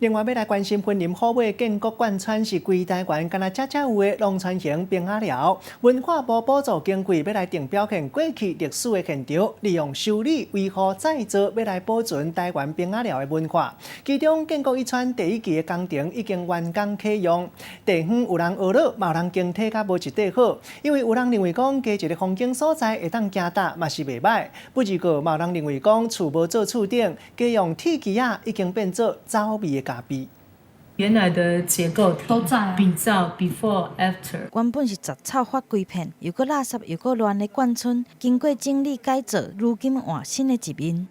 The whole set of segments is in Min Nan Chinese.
另外，欲來關心雲林虎尾建國貫村是規台灣干焦這才有的龍船型兵仔寮。文化部補助經費欲來定表現過去歷史的現場，利用修理、維護、再造，欲來保存台灣兵仔寮的文化。其中建國一村第一期的工程已經完工啟用。地方有人呵咾，嘛有人嫌體較無一塊好，因為有人認為講加一个風景所在會當行搭嘛是袂䆀。不過嘛有人認為講厝無做厝頂，加用鐵枝仔已經變做走味的咖啡。原來的結構都在比較 before after。原本是雜草發規片，又閣垃圾又閣亂的貫村，經過整理改造，如今換新的一面。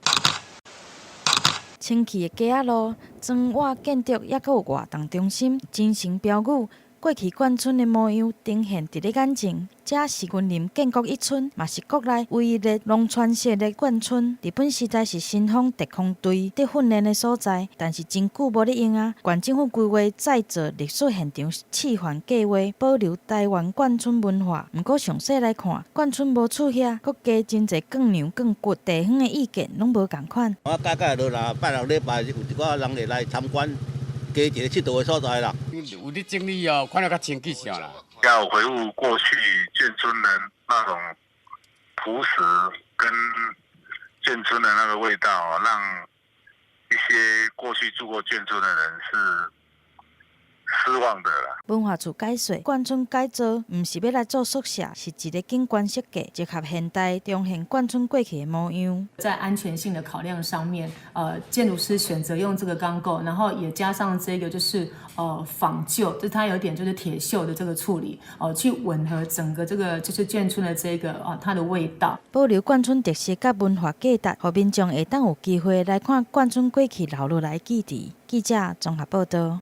清氣的街仔路，磚瓦建築，猶閣有活動中心，精神標語。過去貫村的模樣呈現佇咧眼前，這是雲林建國一村，嘛是國內唯一的龍船式的貫村。日本時代是新豐特攻隊佇訓練的所在，但是真久無咧用啊。縣政府規劃再造歷史現場示範計劃，保留台灣貫村文化。毋過詳細來看，貫村無厝遐，閣加真濟鋼梁鋼骨，地方的意見攏無仝款。我改改落啦，拜六禮拜有一寡人會來參觀。加一个𨑨迌的所在啦。有咧整理哦，看了較清氣些啦。要回復過去眷村的那種樸實跟眷村的那個味道，讓一些過去住過眷村的人是失望的啦。文化處解說，貫村改造毋是欲來做宿舍，是一个景觀設計，結合現代，重現貫村過去的模樣。在安全性的考量上面，建築師選擇用這個鋼構，然後也加上這個就是仿舊，就它有點就是鐵鏽的這個處理，哦，去吻合整個這個就是眷村的這個啊它的味道。保留貫村特色佮文化價值，予民眾會當有機會來看貫村過去留落來記憶。記者綜合報道。